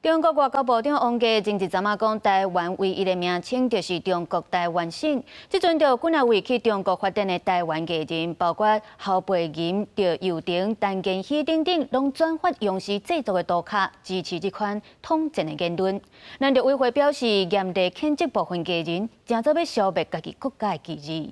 中國外交部長王毅前一陣仔講，台灣唯一的名稱就是中國台灣省。這陣就幾若位去中國發展的台灣藝人，包括侯貝吟、趙又廷、陳建熙等等，攏轉發央視製作的圖卡，支持這款統戰的言論。咱陸委會表示，嚴厲譴責部分藝人，成做欲消滅家己國家的記憶。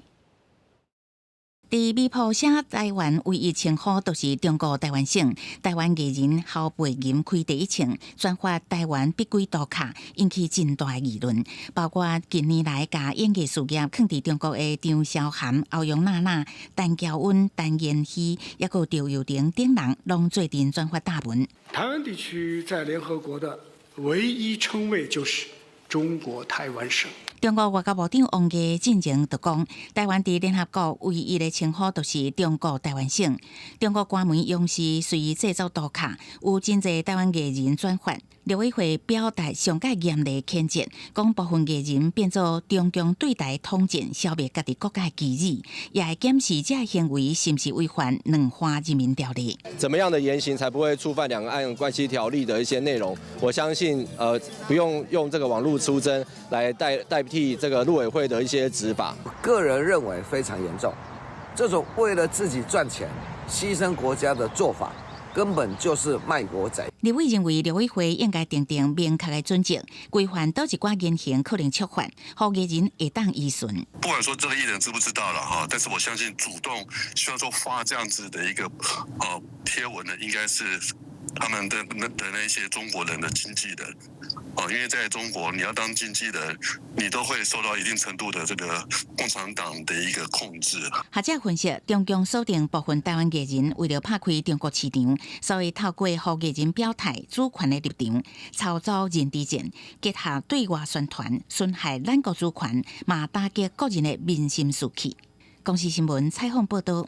佇微博寫台灣唯一稱呼就是中國台灣省，台灣藝人侯貝吟開第一槍，轉發台灣必歸圖卡，引起真大議論。包括近年來共演藝事業囥佇中國的張韶涵、歐陽娜娜、陳喬恩、陳妍希，抑閣趙又廷等人，攏做陣轉發貼文。台灣地區在聯合國的唯一稱謂就是中國台灣省。中國外交部長王毅進前就講，台灣佇聯合國唯一的稱呼就是中國台灣省。中國官媒央視隨意製作圖卡，有真濟台灣藝人轉發。陸委會表達上蓋嚴厲譴責，講部分藝人變做中共對台統戰，消滅家己國家的棋子，也會檢視這行為是毋是違反兩岸人民條例。怎麼樣的言行才不會觸犯兩岸關係條例的一些內容？我相信，不用用這個網路出征來代替這個陸委會的一些執法。個人認為非常嚴重，這種為了自己賺錢、犧牲國家的做法，根本就是賣國賊。立委認為，陸委會應該訂定明確的準則，規範佗一寡言行可能觸犯，予藝人會當依循。不管說這個藝人知不知道了哈，但是我相信主動希望說發這樣子的一個貼文的，應該是他們的那些中國人的經紀人。哦，因為在中國，你要當經紀人，你都會受到一定程度的這個共產黨的一個控制。學者分析，中共鎖定部分台灣藝人，為了拍開中國市場，所以透過予藝人表態主權的立場，操作認知戰，結合對外宣傳，損害咱國主權，嘛打擊國人的民心士氣。公視新聞採訪報道。